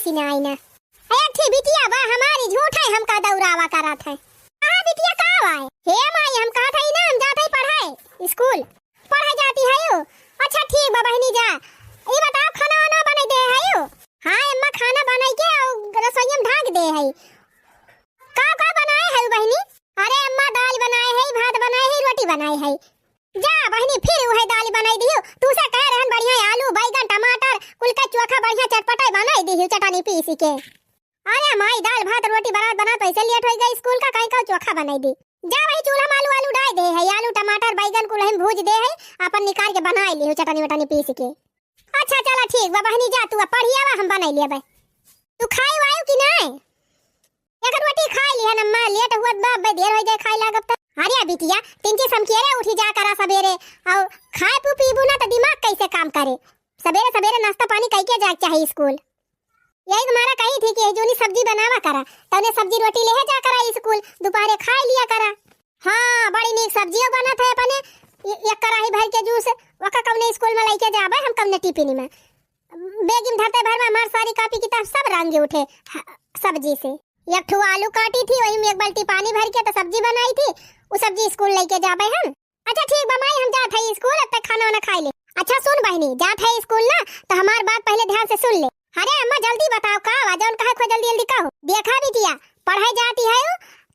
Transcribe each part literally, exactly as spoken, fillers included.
कि नाई ना। ए, अच्छी बिटिया बा हमारी, झूठै हमका दौरावा करत है। कहा बिटिया, का बाय? हे माई, हम कहत हई ना, हम जात हई पढ़ै स्कूल। पढ़ै जाती हयू? अच्छा ठीक बा बहिनी, जा। ई बताओ, खाना वाना बनाई दे हयू? हाँ अम्मा, खाना बनाई के अउ रसोइया में ढाक दे हई। का का बनाए हयू बहिनी? अरे अम्मा, दाल बनाए हई, भात बनाए हई, रोटी बनाए हई। जा बहिनी, फिर उहै दाल बनाई दिहू। तू से कहे रहन बढ़िया आलू, बैगन, टमाटर, कुल के चोखा बढ़िया चटपटाई बनाई दिहू चटनी पीस के। अरे माई, दाल भात रोटी बरात बनात ऐसे लेट होइ गै स्कूल का, कहीं का चोखा बनाई दी। जा वही चूल्हा में आलू, आलू डाल दे है, आलू टमाटर बैगन कुल हम भूज दे है, अपन निकाल के बनाई लिहू चटनी वटनी पीस के। अच्छा चला ठीक बा बहिनी, जा तू अब पढ़ी आवा, हम बनाई लेबै। तू खाए वायु कि नाय? एक रोटी खाई लिहन अम्मा, लेट हुअत बा, अब्बे देर होइ जाए खाए लागब त। अरे बिटिया, तिनकी समकेरे उठी जा करा सबेरे, अउ खाए पू पीबू ना त दिमाग कैसे काम करे? सबेरे सबेरे नाश्ता पानी कइके जाए के चाही स्कूल। यही मारा कही थी कि यही जूनी सब्जी बनावा करा, तउने सब्जी रोटी लेहे जा करा स्कूल, दुपहरे खाए लिया करा। हाँ, बड़ी नीक सब्जियो बनत है अपने, ए-, एक कढ़ाई भर के जूस, ओका कौने स्कूल में लइके जाबे हम, कौने टिफिन में। बेगिम धरते भर में हमार सारी कॉपी किताब सब रंग उठे ह-, सब्जी से। एक ठो आलू काटी थी, वही में एक बाल्टी पानी भर के तो सब्जी बनाई थी, उ सब्जी स्कूल लइके जाबे हम। अच्छा ठीक बा माई, हम जात हई स्कूल, अब तक खाना वाना खाई ले। अच्छा सुन बहिनी, जात हई स्कूल ना, तो हमार बात पहले ध्यान से सुन ले। अरे अम्मा जल्दी बताओ का बा, जौन कहे खो जल्दी जल्दी कहो। देखा बिटिया, पढ़े जाती है,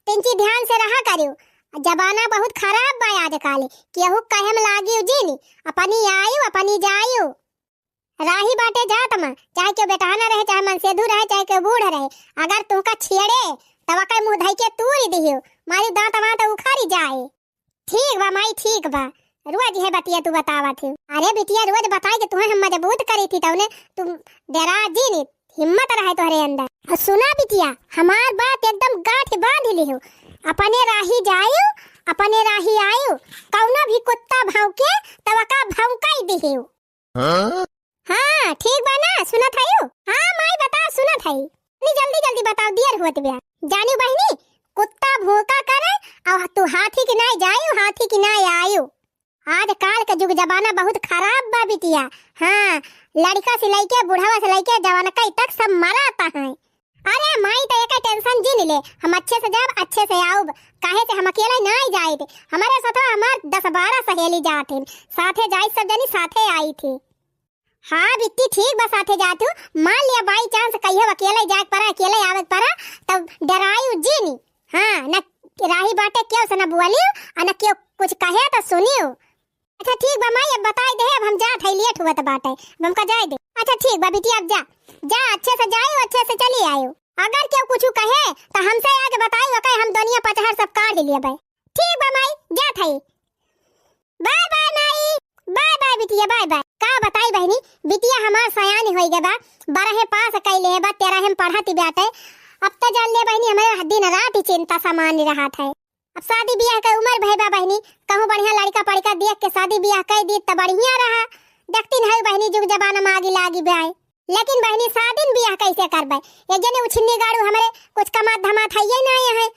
तिनकी ध्यान से रहा करियो। जमाना बहुत खराब बा आजकल, केहू कहे में लागियो जिन, अपनी आयु अपनी जायु। राही बाटे जात मा, चाहे केहू बेटहा ना रहे, चाहे मनसेधु रहे, चाहे केहू बूढ़ रहे, अगर तुहका छेड़े, तब ओकर मुँह धइ के तूरि दिहियो, मारी दाँत वाँत उखरि जाए। ठीक बा माई, ठीक बा, रोज इहे बतिया तू बतावत ही। अरे बिटिया, रोज बताई के तुहे हम मजबूत करी थी, तौने तू डेरा जिन, हिम्मत रहे तोहरे अंदर। अउर सुना बिटिया, हमार बात एकदम गाँठ बाँध लिहो, अपने राही जायु, अपने राही आयु, कौनो भी कुत्ता भौंके, तब ओका भौंकाई दिहियो। हाँ? हाँ, ठीक बा ना, सुनत हयू? हाँ माई, बताओ, सुनत हई। इतनी जल्दी जल्दी बताओ, देर होत बा। जानियो बहिनी, कुत्ता भूँका करे, अउ तू हाथी की नाई जायू, हाथी की नाई आयू। आजकल के जुग जमाना बहुत खराब बा बिटिया। हाँ, लड़िका से लइके, बुढ़वा से लइके, जवानकई तक सब मरत हैं। अरे माई, त एकर tension जिन ले, हम अच्छे से जाब, अच्छे से आउब, काहे से हम अकेले नाई जाइत, हमरे साथ हमार दस बारह सहेली जात हैं, साथे जाइत सब जनी, साथे आइत ही। हाँ बिट्टी, ठीक बा, साथे जात हूँ, मान लिया by chance कहियो अकेले जाए के परा, अकेले आवे के परा, तब डेरायू जिन। हाँ, न राही बाटे केहू से न बोलियो, अ न केहू कुछ कहे त सुनियो। अच्छा ठीक बा माई, अब बताई दे, अब हम जात हई, लेट हुअत बाटे, अब हमका जाए दे। अच्छा ठीक बा बिटिया, अब जा, जा अच्छे से जायू, अच्छे से चली आयू। अगर केहू कुछ कहे त हमसे आके बताई, ओके हम दुनिया पचहर सब काट लेबै। ठीक बा माई, जात हई। Bye bye माई, bye bye बिटिया, bye bye। का बताई बहिनी, बिटिया हमार सयानी होई गए बा, बारहे पास कइले बा, तेरहे में पढ़त बाटे। अब त जान ले बहिनी, हमारे दिन रात ही चिंता समान रहत है। अब शादी बियाह के उमर भई बा बहिनी, कहूँ बढ़िया लड़िका पड़िका देख के शादी बियाह कइ दी त बढ़िया रहा। देखती नहीं बहिनी, जुग जमाना में आगी लागी बा। लेकिन बहिनी, शादी बियाह कैसे करबे? एक जने उछिन्नी गाड़ू, हमरे कुछ कमात धमात हइये नाई है,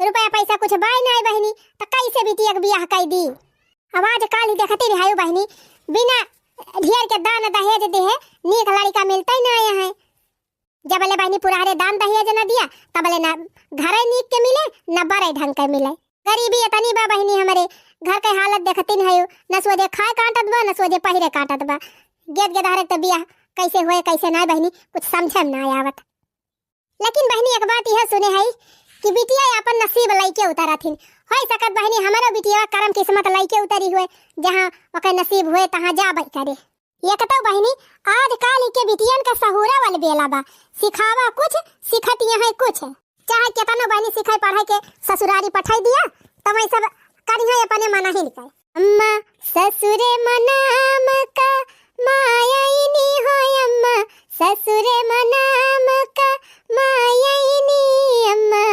रुपया पैसा कुछ बाय नाई बहिनी, त कैसे बिटिया के बियाह कइ दी? अब आजकल ही देखती रहायू बहिनी, बिना ढेर के दान दहेज देहे नीक लड़िका मिलते नाई है। जबले बहिनी पुरहरे दान दहेज न दिया, तबले न घरे नीक के मिले, न बरे ढंग के मिले। गरीबी एतनी बा बहिनी, हमरे घर के हालत देखतिन हयू, न सोझे खाए काटत बा, न सोझे पहिरे काटत बा। गेद गेदहरे त बियाह कैसे होए, कैसे नाई बहिनी, कुछ समझे में नाई आवत। लेकिन बहिनी, एक बात यह सुने हई कि बिटिया अपन नसीब लइके उतरत हिन। होई सकत बहिनी, हमरो बिटिया करम किस्मत लइके उतरी हुए, जहाँ ओकर नसीब हुए, तहाँ जाबे करे। एक तो बहिनी, आजकल के बिटियन का सहुरा वाल बेला बा, सिखावा कुछ, सिखत यहाँ कुछ। चाहे केतनो बहिनी सिखाई पढ़ाई के ससुरारी पठाई दिया, त वही सब करिहे अपने मनहिन के। अम्मा ससुरे मनाम का मायनी हो, अम्मा ससुरे मनाम का मायनी अम्मा।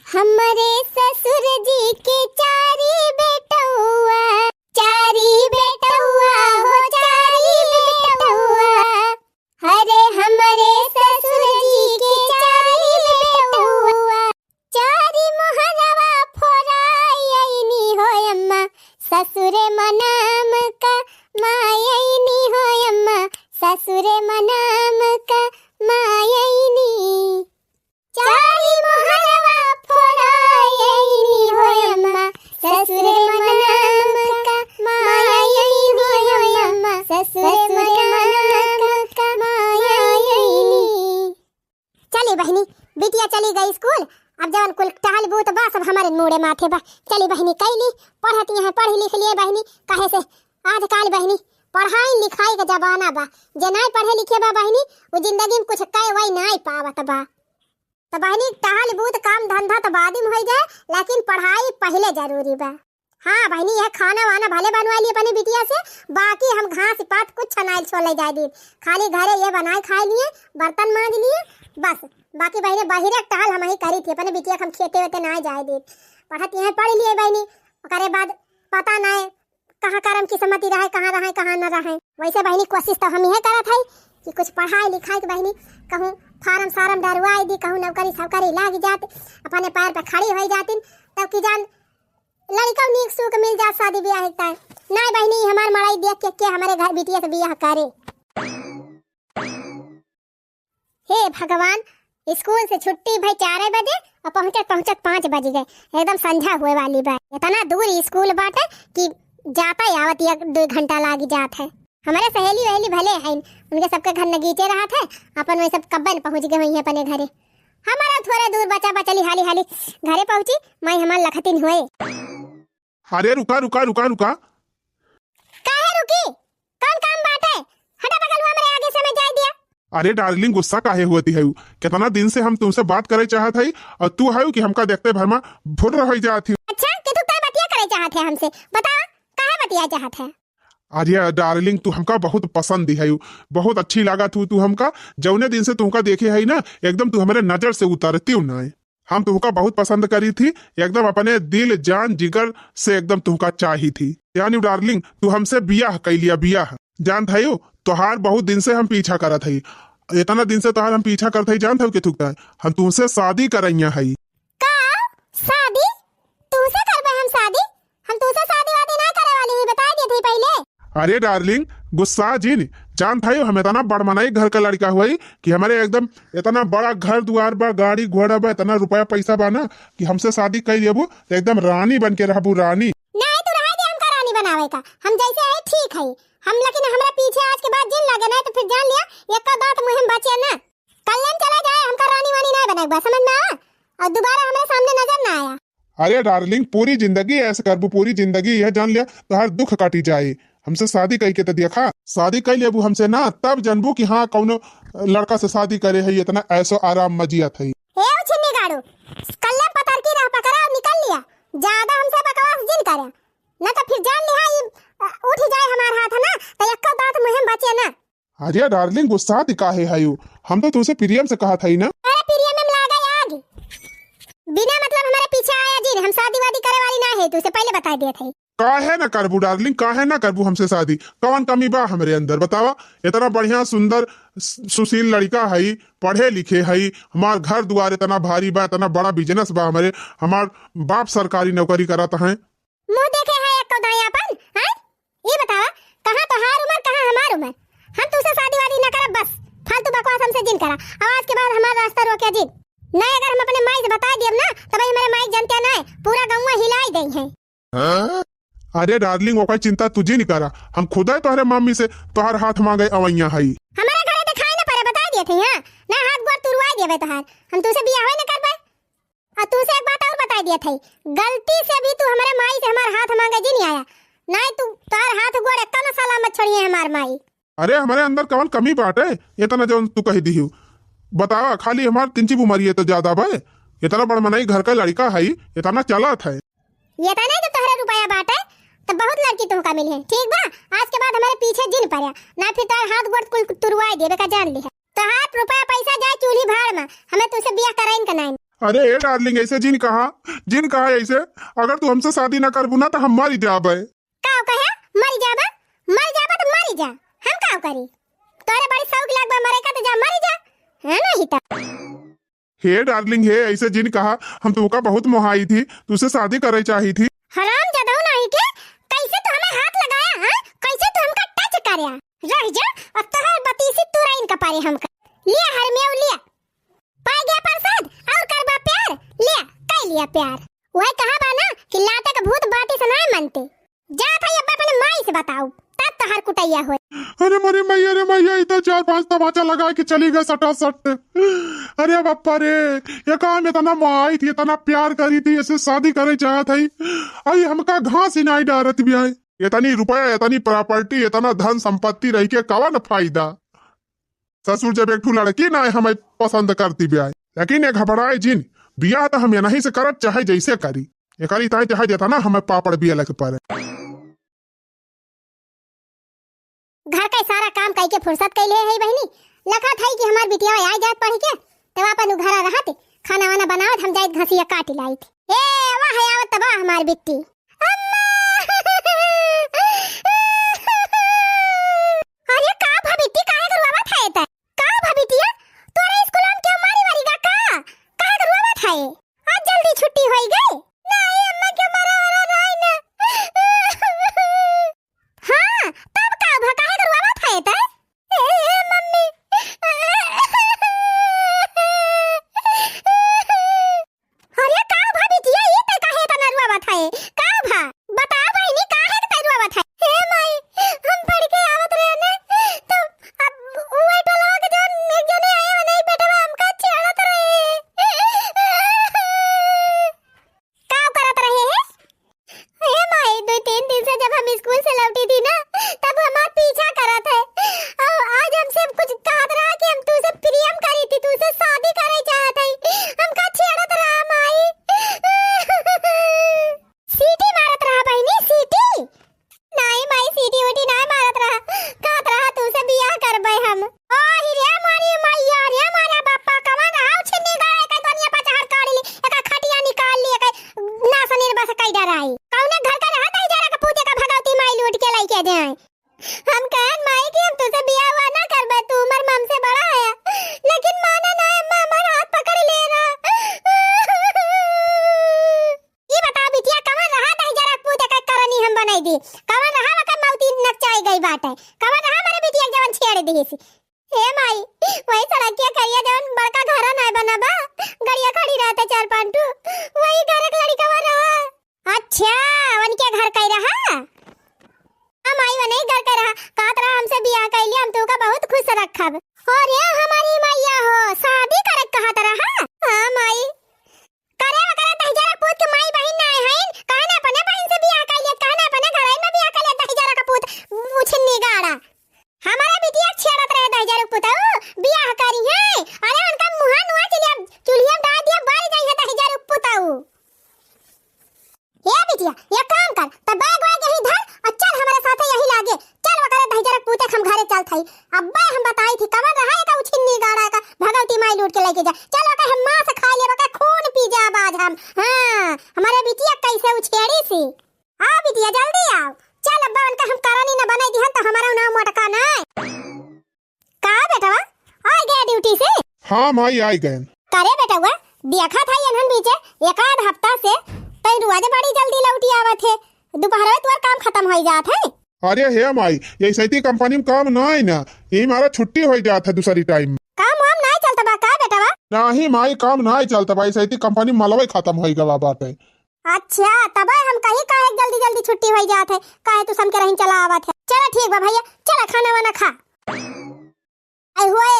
हमरे ससुर जी के चारी बेटौआ, चारी बेटौआ हो, चारी बेटौआ। अरे हमरे ससुर जी के चारी बेटौआ, चारी मोहरवा फोराई अइनी हो अम्मा, ससुरे मनाम का मायनी हो अम्मा, ससुरे मनाम का ए बहिनी, बिटिया चली गई स्कूल, अब जवन कुल टहल बूत बा, सब हमरे मूड़े माथे बा। चली बहिनी, कैली, पढ़त यहाँ, पढ़ लिख लिए बहिनी, काहे से आजकल बहिनी, पढ़ाई लिखाई का जमाना बा, जे नाई पढ़े लिखे बा बहिनी, वो जिंदगी में कुछ कहे वही नाई पावत बा। तो बहिनी, टहल बूत काम धंधा तो बाद में होई जाए, लेकिन पढ़ाई पहले जरूरी बा। हाँ बहिनी, यह खाना वाना भले बनवा लिए अपनी बिटिया से, बाकी हम घास पात कुछ छनाइल छोले जाए दिन, खाली घरे ये बनाए खाए लिए, बर्तन मांज लिए, बस। बाकी बहिनी, बाहरे टहल हम ही करी थी, अपने बिटिया के हम खेते वेते ना जाए दिन। पढ़त यहाँ पढ़ लिए बहिनी, ओकरे बाद पता ना कहाँ करम किस्मती रहे, कहाँ रहे, कहाँ न रहे। वैसे बहिनी, कोशिश तो हम यह करत है कि कुछ पढ़ाई लिखाई के बहिनी, कहूँ फार्म सार्म डरवाई दी, कहूँ नौकरी सौकरी लाग जात, अपने पैर पे खड़ी हो जातिन, तब की जान लड़का नीक सूक मिल जात शादी ब्याह के टाइम। नाय बहिनी, हमार मड़ाई देख के, के हमारे घर बिटिया से ब्याह करे। हे भगवान, स्कूल से छुट्टी भई चार बजे और पहुँचत पहुँचत पाँच बज गए, एकदम संझा हुए वाली बा। इतना दूर स्कूल बाटे कि जाता ही आवत एक दो घंटा लागी जात है। हमारे सहेली वहेली भले हैं, उनके सबके घर नगीचे रहत है, अपन वही सब कब्बे न पहुँच गए हुई हैं अपने घरे। हमारा थोड़े दूर बचा बचली हाली हाली घरे पहुँची, माई हमार लखतिन हुए। अरे रुका, रुका, रुका, रुका। काहे रुकी? कौन काम बाटे? हटा बगल हुआ, मेरे आगे से मैं जाए दिया। अरे डार्लिंग, गुस्सा काहे होती है? कितना दिन से हम तुमसे बात करे चाहत है और तू है कि हमका देखते भर में फुर्र हो जात ही। अच्छा, कि तू तय बतिया करे चाहत है हमसे? बता, काहे बतिया चाहत है? अरे डार्लिंग, तू हमका बहुत पसंद है, बहुत अच्छी लागत हूँ तू हमका। जौने दिन से तुमका देखे है ना, एकदम तू हमारे नजर से उतरती हूँ ना। हम तुहका बहुत पसंद करी थी, एकदम अपने दिल, जान, जिगर से एकदम तुहका चाही थी। यानी डार्लिंग, तू हमसे बियाह कई लिया, बियाह। जानत हयो, तोहार बहुत दिन से हम पीछा करत हई, इतना दिन से तोहार हम पीछा करत हई, जानत हयो के थुकता है, हम तुमसे शादी करैया हई। का शादी? तुमसे करबे हम शादी? हम तुमसे शादी वादी ना करे वाली ही, बता देत ही पहले। अरे डार्लिंग, गुस्सा जिन, जानत हयो हम इतना बड़ मनई घर का लड़का हुई कि हमारे एकदम इतना बड़ा घर दुआर बा, गाड़ी घोड़ा बा, इतना रुपया पैसा बा ना कि हमसे शादी कर लेबू तो एकदम रानी बन के रहबू, रानी। नहीं, तू रहे दे हमका रानी बनावे का, हम जैसे है ठीक है। हम लेकिन हमरा पीछे आज के बाद जिन लगे, नहीं तो फिर जान लिया, एक का दांत मुँह में बचे ना। कल्याण चला जाए, हमका रानी वानी नहीं बने बा, समझ में आवा? और दोबारा हमारे सामने नजर ना आया। अरे डार्लिंग, पूरी जिंदगी ऐसे करबू, पूरी जिंदगी यह जान लिया, तोहार दुख काटी जाए। हमसे शादी कई के तो देखा, शादी कई लेबू हमसे ना, तब जानबू कि हाँ, कौनो लड़का से शादी करे है, इतना ऐसो आराम में जियत है। ए उछिन्नी गाड़ू, कल्ले पतर की रह पकड़ा और निकल लिया। ज्यादा हमसे बकवास जिन करे, ना तो फिर जान लिहा, ई, अ, उठ जाए हमार हाथ ना, तो एको दांत मुँह में बचे ना। अरे डार्लिंग, गुस्सात काहे हयू? हम तो तुमसे प्रेम से कहत हई ना। अरे प्रेम में लागा आग। बिना मतलब हमारे पीछे आया जिन, हम शादी वादी करे वाली ना है, तुमसे पहले बता दिया था। काहे ना करबू डार्लिंग, काहे ना करबू हमसे शादी? कौन कमी बा हमरे अंदर बतावा? इतना बढ़िया सुंदर सु-, सुशील लड़का हई, पढ़े लिखे हई, हमार घर दुआर इतना भारी बा, इतना बड़ा बिजनेस बा हमरे, हमार बाप सरकारी नौकरी करत हैं। मुँह देखे है एक दाई आपन, हैं? ई बतावा, कहाँ तोहार उमर, कहाँ हमार उमर? हम तुमसे शादी वादी ना करब, बस फालतू बकवास हमसे जिन करा। अब आज के बाद हमार रास्ता रोके जिन। नहीं, अगर हम अपने माई से बता दियब ना, तब हमारे माई जनते ना, पूरा गौवा हिलाई देई हैं। अरे डार्लिंग, ओकर चिंता तू जिन करा, हम खुदे तोहरे मम्मी से तोहर हाथ मांगे अवैया हई। हमारे घरे दिखाई ना पड़े, बता दिए थे, हाँ? ना हाथ गोड़ तुरवाई देबे तोहार, हम तुमसे बियाह ना करबे। और तुमसे एक बात और बताई दिया था, गलती से भी तू हमारे माई से हमार हाथ मांगे जिन आया, नहीं तू तोहार हाथ गोड़ एक्का ना सलामत छोड़िए हमार माई। अरे हमारे अंदर कवन कमी बाटे, इतना जौन तू कह दिहू? बतावा, खाली हमार तिनची बुमारी है तो ज्यादा बा? इतना बड़ मनई घर का लड़का है, इतना चलत है। इतना जब तोहरे रुपया बाटे, तो बहुत लड़की तुमका मिली है, ठीक बा? आज के बाद हमारे पीछे जिन पड़े, ना फिर तोहार हाथ गोड़ कुल तुरवाई देबे का जान लिहा। तोहार रुपया पैसा जाए चूल्ही भाड़ में, हमें तुमसे बियाह कराइन का नाइन। अरे ए डार्लिंग, ऐसे जिन कहा, जिन कहा ऐसे। अगर तू हमसे शादी ना करबू ना तो हम मर जाबे। का कहे? मर जाबे? मर जाबे तो मर जा, हम का करी? तोरे बड़ी शौक लाग बा मरे का तो जा मर जा, है ना ही तो। हे डार्लिंग हे, ऐसे जिन कहा, हम तुमका बहुत मोहाई थी, तुझसे शादी करे चाही थी। हराम जदऊ नहीं के, कैसे तू हमें हाथ लगाया, हाँ? कैसे तू हमका टच करया? रह जा, अब तोहार बतीसी तुरैन का पारे हमका। लिया हरमेव लिया। पाए गया प्रसाद और करबा प्यार, लिया, कई लिया प्यार। वह कहा बा ना कि लाते के भूत बाती से नहीं मनते। जात है अब अपने माई से बताऊ, तब तहार कुटैया होई। अरे मोरी मैया रे मैया, ई तो चार पांच तमाचा लगा के चली गए सटासट। अरे बापा रे, ये काम इतना माई थी, इतना प्यार करी थी, ऐसे शादी करे चाहत है, आई हमका घास ही नाई डारत बिया है। इतनी रुपया, इतनी प्रॉपर्टी, इतना धन संपत्ति रही के कवन फायदा? ससुर जब एक ठो लड़की ना हमें पसंद करती बिया है, लेकिन ये घबराए जिन, बियाह तो हम यहीं से करब, चाहे जैसे करी। एकरी ताई चाहे जितना हमें पापड़ बिया लग पड़े। घर का सारा काम कई के फुर्सत कइले है बहिनी, लखत है कि हमार बिटिया आ जात पढ़ के, तब अपन उ घरा रहत, खाना वाना बनावत, हम जाइत घसिया काट लाइत। ए, वाह है, आवत बा हमार बिट्टी। अम्मा! अरे का भा बिट्टी, काहे के रोवत है त? का भा बिटिया, तोरे स्कूल में क्यों मारी वारी गा का? काहे के रोवत है? आज जल्दी छुट्टी होई गई? नहीं अम्मा, क्यों मारा वारा नहीं ना। हाँ, तब का भा, काहे के रोवत है त? ए, ए, मम्मी। अरे का भा बिटिया, ई ते काहे इतना रोवत है? का भा? बता बहिनी, काहे के ते रोवत है? हे माई, हम पढ़ के आवत रहे ने, तो अब उहे टोलवा के जौन एक जने आए, वही बेटवा हमका छेड़त रहे। का करत रहे है? हे माई, दो तीन दिन से जब हम स्कूल से लौटी थी ना, तब हमार पीछा करत है। और आज हमसे कुछ कहत रहा कि हम तू से प्रेम करी थी, तू से शादी करे चाहत है। हमका छेड़त रहा माई। सीटी मारत रहा बहिनी, सीटी। नाई माई, सीटी उटी नाई मारत रहा, कहत रहा तू से बियाह करबे हम। ओ ही रे मारी मैया रे, मारे बापा, कवन रहा उ छिन्नी गाड़े के दुनिया पर चढ़ काढ़ ली, एका खटिया निकाल ली, एका नासनीर बस कई डराई। कौने घर का रहा दही जरा के पूते का भगवती माई लूट के लइके जाए। हम कहन माई कि हम तुझसे बियाह हुआ ना करबे, तू उम्र में हमसे बड़ा है, लेकिन माना ना अम्मा, हमार हाथ पकड़ ले रहा। ई बताओ बिटिया, कवन रहा दहिजरा पूत एकर करनी हम बनाई दी? कवन रहा ओकर मौती नकचाई गई बाटे? कवन रहा हमरे बिटिया के जवन छेड़ दिहिस? हे माई, वही सड़किया करिया जवन बड़का घरा नाय बना बा, गड़िया खड़ी रहते चार पांच ठो, वही घर एक लड़िकवा रहा। अच्छा, उनके घर कई रहा? हाँ माई, वनई घर कई रहा। कहत रहा हमसे बियाह कइले, हम तोका बहुत खुश रखब। अरे हमारी मैया हो, शादी करे कहत रहा? हाँ माई। करे ओकरे दहिजरा पूत के माई बहिन नाय हईन, कहने अपने बहिन से बियाह कइले, कहने अपने घरई में बियाह कइले, दहिजरा का पूत उछिन्नी गाड़ा। हमारे बिटिया छेड़त रहे दहिजरा पूत, ऊ बियाह करी है। अरे उनका मुहा नुआ चलिया, चुल्हिया में डाल दिया, बारी जाई है दहिजरा पूत ऊ। ए बिटिया, एक काम कर, त बैग वैग यहीं धर और चल हमरे साथे यहीं लागे। चल ओकरे दहिजरा पूते के हम घरे चलत हई। अब्बे हम बताई थी कवन रहा एका उछिन्नी गाड़ा का भगवती माई लूट के लेके जा। चल ओके हम मांस खा लेब, ओके खून पी जाब आज हम। हाँ, हमरे बिटिया कैसे उछेड़ी सी। आ बिटिया जल्दी आओ। चल अब्बा उनका हम करनी न बनाई दिहन त हमारा नाम मोटका ना। का बेटवा, आ गया ड्यूटी से? हाँ माई, आई गए। करे बेटवा, देखा था एनहन बीचे एक आध हफ्ता से तई रुआ जे बड़ी जल्दी लौटी आवत है, दोपहर में तोर काम खत्म हो जात है। अरे हे माई, ये सैती कंपनी में काम ना है ना, यही मारा छुट्टी हो जात है दूसरी टाइम में। काम वाम ना चलत बा का बेटवा? नाही माई, काम ना चलत बा, ये सैती कंपनी में मलवे खत्म हो गवा बाटे। अच्छा, तबे हम कहीं काहे जल्दी जल्दी छुट्टी हो जात है, काहे तू समके रहीन चला आवत है। चला ठीक बा भैया, चला खाना वाना खा। आई हुए,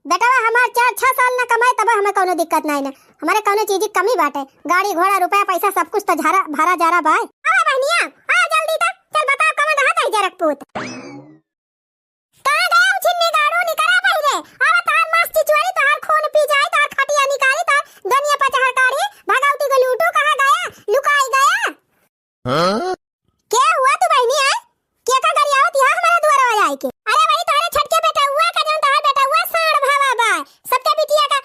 बेटवा हमार चार छह साल ना कमाए तबे हमें कौनो दिक्कत नाई ना, हमारे कौनो चीज की कमी बाटे, गाड़ी घोड़ा रुपया पैसा सब कुछ तो झारा भरा जारा बाय। आ बहनिया, आ जल्दी ता, चल बताओ कवन रहा दहिजरा पूत। कहाँ गया उछिन्नी गाड़ू निकरा पहिले? अब तहार मास चिचुआरी, तहार खून पी जाए, तहार खटिया निकाली, तहार दुनिया पर चढ़ काढ़ी, भगवती को लूटू, कहाँ गया? लुकाई गया? हाँ? के हुआ तू बहिनी है? के का गरियावत यहाँ हमारे दुआरा आए के? अरे वही तोहरे छोटके बेटा हुआ का जौन तहार बेटा हुआ साढ़ भावा बा। सबके बिटिया का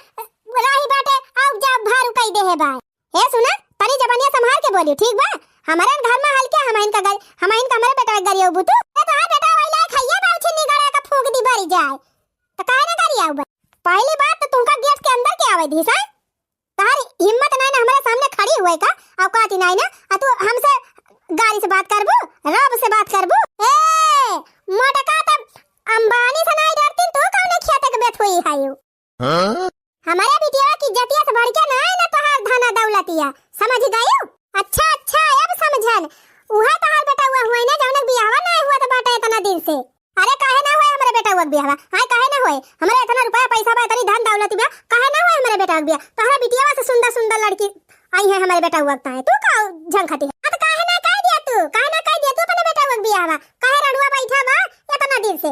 राही बाटे, आउ जा भारू कई देहे बा। ए सुना, तनी जबानिया संभाल के बोली, ठीक बा? हमरे घर में हल्के हम इनका गर-, हम इनका हमरे बेटा गरियाऊ बुतू। ए तोहार बेटा वही लायक हइये बा, उछिन्नी गाड़ा का फूंक दी बरी जाए। त काहे ना गरियाऊ बा? पहली बात तो तुमका गेट के अंदर के आवे दी सा। तहार हिम्मत नहीं ना हमारे सामने खड़ी हुए का, औकात ही नहीं ना, आ तू हमसे गारी से बात करबू, रब से बात करबू। ए, मोटका तब अंबानी से नहीं डरती, तू कौने खेते के बेथुई है यू? हाँ? हमारे बिटिया की जतिया से बढ़ के ना है ना तोहार धना दौलतिया, समझ गयू? अच्छा, अच्छा, अब समझन। उहे तोहार बेटउआ हुए ना, जौन बियाहवा ना हुआ तो बाटे इतना दिन से। अरे काहे ना होए हमरे बेटउआ के बियाहवा? हाय काहे ना होए? हमरे इतना रुपया पैसा बा, इतनी धन दौलत बा, काहे ना होए हमरे बेटउआ के बियाह? तोहरे बिटियावा से सुंदर सुंदर लड़की आई है हमरे बेटउआ के ताए। तू का झंखटी है? हाँ तो काहे ना कह दिया तू? काहे ना कह दिया तू अपने बेटउआ के बियाहवा? काहे रड़ुआ बैठा बा इतना दिन से?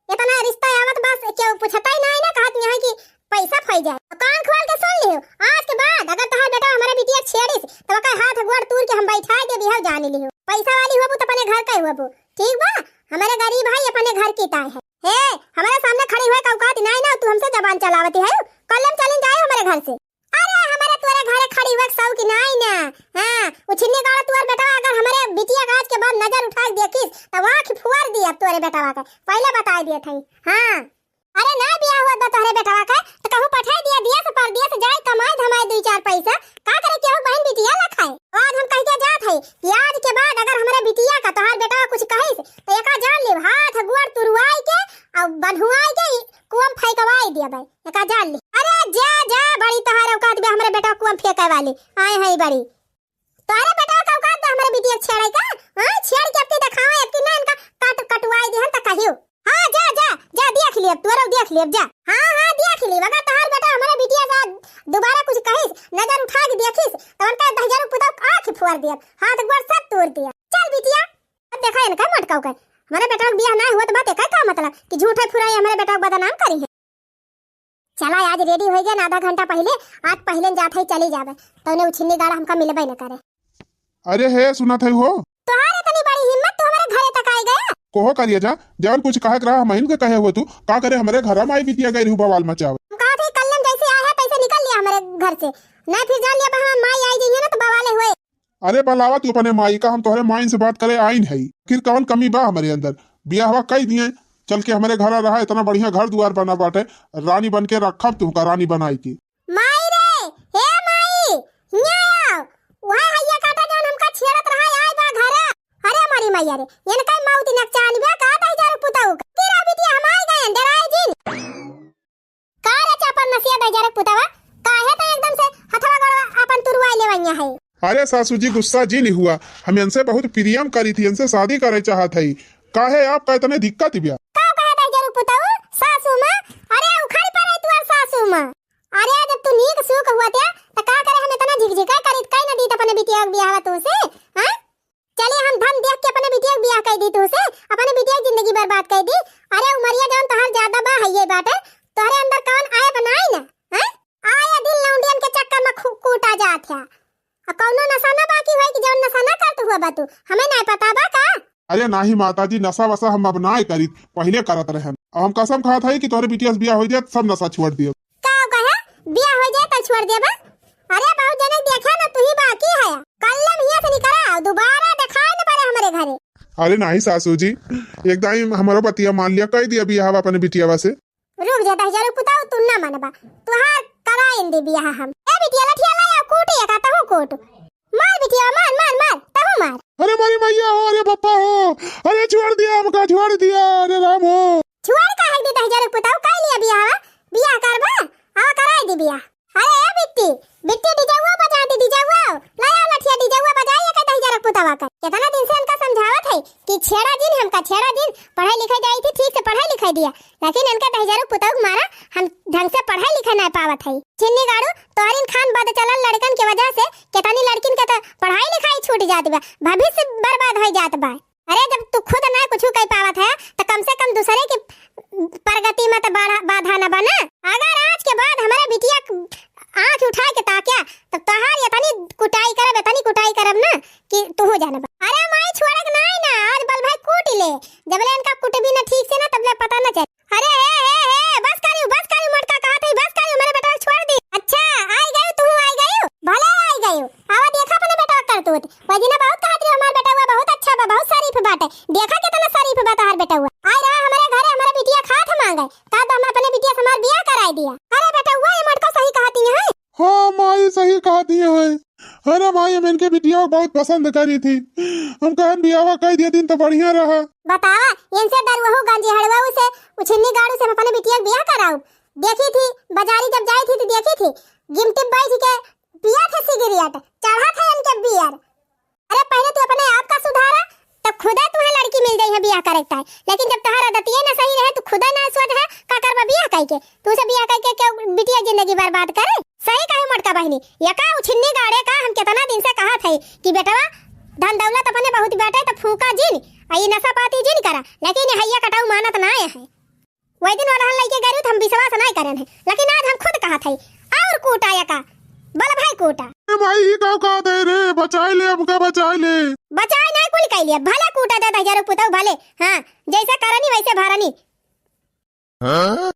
इतना रिश्ता आवत बस केहू पूछता ही ना है ना, कहत यहाँ कि पैसा फै जाए। कान खोल के सुन लियो, आज के बाद अगर तोहार बेटा हमरे बिटिया छेड़िस तो ओकर हाथ गोड़ तूर के हम बैठाए देबी, हौ जान लियो। पैसा वाली होबू तो अपने घर के होबू, ठीक बा? हमरे गरीब है, अपने घर की ताई है। हे, हमरे सामने खड़ी हुए का औकात नाई ना, तू हमसे जबान चलावती है। कल्लम चलिन जाए हमरे घर से। अरे हमरे तोरे घरे खड़ी हुए के शौक नाई ना। हाँ, उछिन्नी गाड़ा तोर बेटा अगर हमरे बिटिया के आज के बाद नजर उठा के देखिस तो आँख फुआर दिया तोरे बेटवा के। पहले बताए दिए थे। हाँ। अरे ना बियाह हुआ बा तोहरे बेटवा के, तो कहूँ पठाई दिया, दिया से परदेस जाए, कमाए धमाए दुई चार पैसा, का करे केहू बहन बिटिया ला खाए। आज हम कह के जात है कि आज के बाद अगर हमरे बिटिया का तोहार बेटवा कुछ कहिस, तो एका जान लेब, हाथ गोड़ तुरवाई के और बन्हुआई के ई कुआं फेंकवाई दिया भाई, एका जान ले। अरे जा, जा, बड़ी तोहार औकात बा हमरे बेटवा कुआं फेंके वाली, आए है बड़ी। तोहरे बेटा का औकात बा हमरे बिटिया के छेड़े का? हाँ, छेड़ के अबकी देखावे, अबकी ना इनका काट कटवाई दिहन त कहियो। हाँ, जा, जा, जा, देख लियब, तोरो देख लियब, जा। हाँ, हाँ, देख लियब, अगर तोहार बेटा हमरे बिटिया का दोबारा कुछ कहिस, नजर उठा के देखिस, तो उनका दहिजरू पुतौ आँख फोड़ दियब, हाथ गोड़ सब तोड़ दियब। चल बिटिया, अब देखा इनका मटकाऊ के, हमरे बेटा के बियाह ना हुआ तो बात एका का मतलब कि झूठे फुराई हमरे बेटा के बदनाम करी है। चला, आज ready होइ गए ना, आधा घंटा पहिले, आज पहिले जात है, चली जाबे, तौने उछिन्नी गाड़ा हमका मिलबे न करे। अरे हे, सुनत है हो? तोहार इतनी बड़ी हिम्मत, तू हमारे घरे तक आई गया? कोहो करिया जा, जवन कुछ कहे के रहा, हमहिन के कहे हो तू, का करे हमरे घर में आई बिटिया गई रहू बवाल मचावे। हम कहा थे, कल हम जैसे आए हैं, तैसे निकल लिया हमारे घर से, नहीं फिर जान लिया, हमारे माई आई जइहे ना, तो बवाले हुए। अरे बलावा तू अपने माई का, हम तोहरे माई से बात करे आइन है। फिर कौन कमी बा हमरे अंदर? बियाहवा कई दिए, चल के हमरे घरा रहा, इतना बढ़िया घर दुआर बना बाटे, रानी बन के रखब तुमका, रानी बनाई के। माई रे, हे माई, हिया आओ। वह हैया काटा जौन हमका छेड़त रहा, आए बा घरा। अरे हमारी मैया रे, इनका मौत नकचान बा का, दहिजरू पुतऊ का? तेरा बिटिया हम आए गए, डराए जिन। का रे चापन नसिया दहिजरू पुतवा, काहे त एकदम से हथवा गोड़वा आपन तुरवाए लेवइया है? अरे सासू जी, गुस्सा जिन हुआ, हम इनसे बहुत प्रेम करी थी, इनसे शादी करे चाहत हई, काहे आपका इतने दिक्कत बिया? का कहे दहिजरू पुतऊ, सासू माँ? अरे उखड़ पड़े तुअर सासू माँ। अरे जब तू नीक सूख हुआ त्या, त का करे हम इतना झिकझिका करीत, कई न दीत अपने बिटिया के बियाहवा तू से, हाँ? चली हम धन देख के अपने बिटिया के बियाह कई दी तू से, अपने बिटिया के जिंदगी बर्बाद कई दी। अरे उमरिया जौन तोहार ज्यादा बा, हइये बाटे, तोहरे अंदर कौन ऐब नाई ना, हैं? आए दिन लौंडियन के चक्कर में खू-, कूटा जात है। आ कौनो नशा ना बाकी होई कि जौन नशा ना करत हुआ बा तू, हमें नाई पता बा का? अरे नाही माता जी, नशा वशा हम अब नाई करीत, पहिले करत रहन। अब हम कसम खात हई कि तोहरे बिटिया से बियाह होइ जाए, सब नशा छोड़ दियो। का कहे? बियाह होइ जाए त छोड़ देबा? अरे बहुत जने देखे ना, तू ही बाकी है। कल्लम हिया से निकरा, दोबारा देखाए न पड़े हमरे घरे। अरे नाही सासू जी, एक दाई हमरो बतिया मान लिया, कई दिया बियाह अपने बिटियावा से। रुक जा दहिजरू पुतऊ, तू ना मनबा, तुहार कराइन दे बियाह हम। ए बिटिया लठिया लाया, कूट एका तहू कूट। मार बिटिया, मार, मार, मार, तहू मार। अरे मारी मैया हो, अरे पप्पा हो, अरे छोड़ दिया हमका, छोड़ दिया, अरे राम हो। छोड़ काहे दी दहिजरू पुतऊ, कई लिया बियाह, बियाह करबा, आवा कराई दी बियाह। अरे ए बिट्टी, बिट्टी डीजेवा बजा दे, डीजेवा, लाया लठिया डीजेवा बजाई, एका दहिजरू पुतवा का। कितना दिन से इनका समझावत है कि छेड़ा जिन हमका, छेड़ा जिन, पढ़ाई लिखाई जाई थी, ठीक से पढ़ाई लिखाई दिया, लेकिन इनका दहिजरू पुतऊ के मारा हम ढंग से पढ़ाई लिखाई ना पावत है। छिन्नी गाड़ू, तोहरिन खान बद चलल लड़कन के वजह से केतनी लड़किन के त पढ़ाई लिखाई छूट जात बा, भविष्य बर्बाद हो जात बा। अरे जब तू खुद ना कुछ कह पावत है त कम से कम दूसरे के प्रगति में त बाधा, बाधा न बना। अगर आज के बाद हमारे बिटिया आँख उठा के ताक्या त तोहार इतनी कुटाई करब, इतनी कुटाई करब ना कि तू हो जाना बा। अरे माई छोड़े के नाई ना, आज बल भाई कूट ले, जबले इनका कुटबी ना ठीक से ना तबले पता ना चले। अरे हे, हे, हे, बस करियो, बस करियो, मोटका कहत है, बस करियो, मेरे बेटवा छोड़ दी। अच्छा, आई गयो, तू आई गयो, भले आई गयो। आवा देखा अपने बेटवा करतूत। वही दिन बहुत कहत रही, हमार बेटवा बहुत अच्छा बा, बहुत शरीफ बाटे। देखा कितना शरीफ बा तोहार बेटवा। आई रहा हमारे घरे, हमारे बिटिया खात मांगे, का तो हम अपने बिटिया से हमार बियाह कराई दिया। अरे बेटवा, ये मोटका सही कहती है। हाँ माई, सही कहती है। अरे माई, हम इनके बिटिया को बहुत पसंद करी थी, हम कहन बियाह कई दिया दिन तो बढ़िया रहा। बतावा, इनसे डरुआ गंजी हड़वा से उछिन्नी गाड़ू से हम अपने बिटिया के बियाह कराऊ। देखी थी, बाजारी जब जाई थी तो देखी थी, गिमटी बैठ के पिया थे सिगरेट, चढ़ा थे इनके बियर। अरे पहले तू अपने आप का सुधारा, तब खुदा तुहे लड़की मिल जाई है बियाह करे के ताई। लेकिन जब तहार आदतिये ना सही रहे, तू खुदा ना सोच है, का करबा बियाह कई के? तू से बियाह कई के क्यों बिटिया जिंदगी बर्बाद करे? सही कहे मोटका बहिनी, ये का उछिन्नी गाड़े का, हम कितना दिन से कहत है कि बेटवा धन दौलत अपने बहुत बाटे तो फूका जिन, आ ये नशा पाती जिन करा, लेकिन ये हैया कटाऊ मानत ना है। वही दिन वाला लइके गए रही तो हम विश्वास नहीं करन है, लेकिन आज हम खुद कहत है और कूटा ये का, बल भाई कूटा। ए भाई, ई का कहत है रे? बचाई ले, हमका बचाई ले। बचाई नहीं कुल कई लिया, भले कूटा दे दहिजरू पुतऊ भले, हाँ, जैसे करनी वैसे भरनी। हाँ?